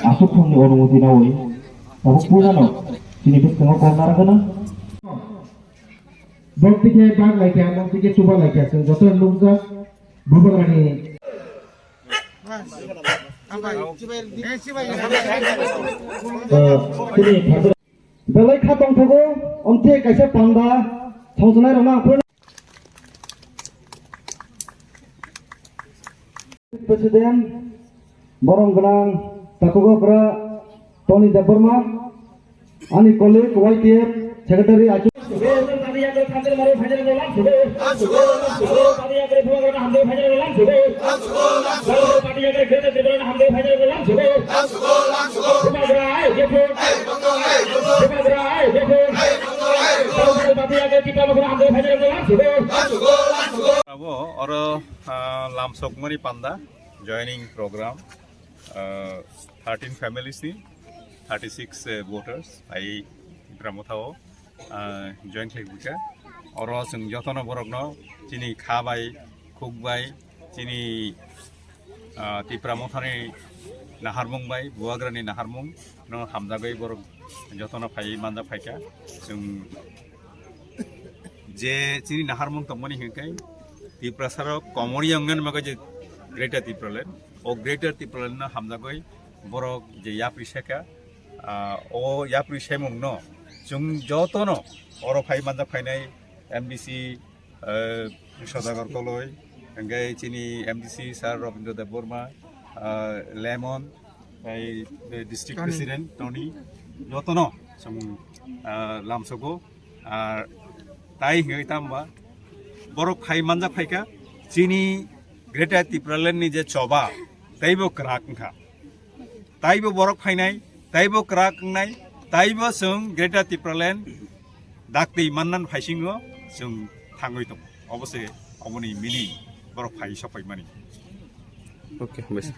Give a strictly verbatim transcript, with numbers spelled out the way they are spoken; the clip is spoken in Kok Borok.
Aswk thongni onumoti nawi tabuk puilano chini bwskango kok narwkgwna. Bok tike bak laikya, bok tike chuba laikya, chwng joto nukjak bubagrani. Belai kha tongthogo, omthe kaisa panda thongjaknai rokno ang phano. President, borom gwnang takhukokra Tony Debbarma, ani colleague Y T F secretary Achu. Abo oro, ah, lamsokmani panda joining program, ah, thirteen families ni thirty six, eh, voters ai Tipra Motha o, ah, join khlai bucha. Oro chwng jotono borokno chini kha bai, khuk bai, chini, ah, Tipra Mothani naharmung bai, Bubagrani naharmung no hamjagwi borok jotono phai manjak phaikha. Chwng je chini naharmung tongmani hwnkhe Tiprasarok komorya wngna bagwi je Greater Tipraland, o Greater Tipraland no hamjagwi borok je yapri seka, ah, o yapri semung no chwng jotono oro phai manjak phainai M D C, eh, Sodagar Koloi, hwnkhe chini M D C sir Robindra Debbarma, ah, Lemon, tei, eh, district Tony. President Tony, jotono chwng, ah, lamsogo. Ar tai hwnkhe tamba borok phai manjak phaikha chini Greater Tipraland ni je choba teibo kwrak wngkha. Taibo borok phainai, taibo kwrak wngnai, taibo chwng Greater Tipraland daktwi mannan phaisingo chwng thangwi tongo. Obo se oboni meaning borok phai sokphaimani. Okay, hambai.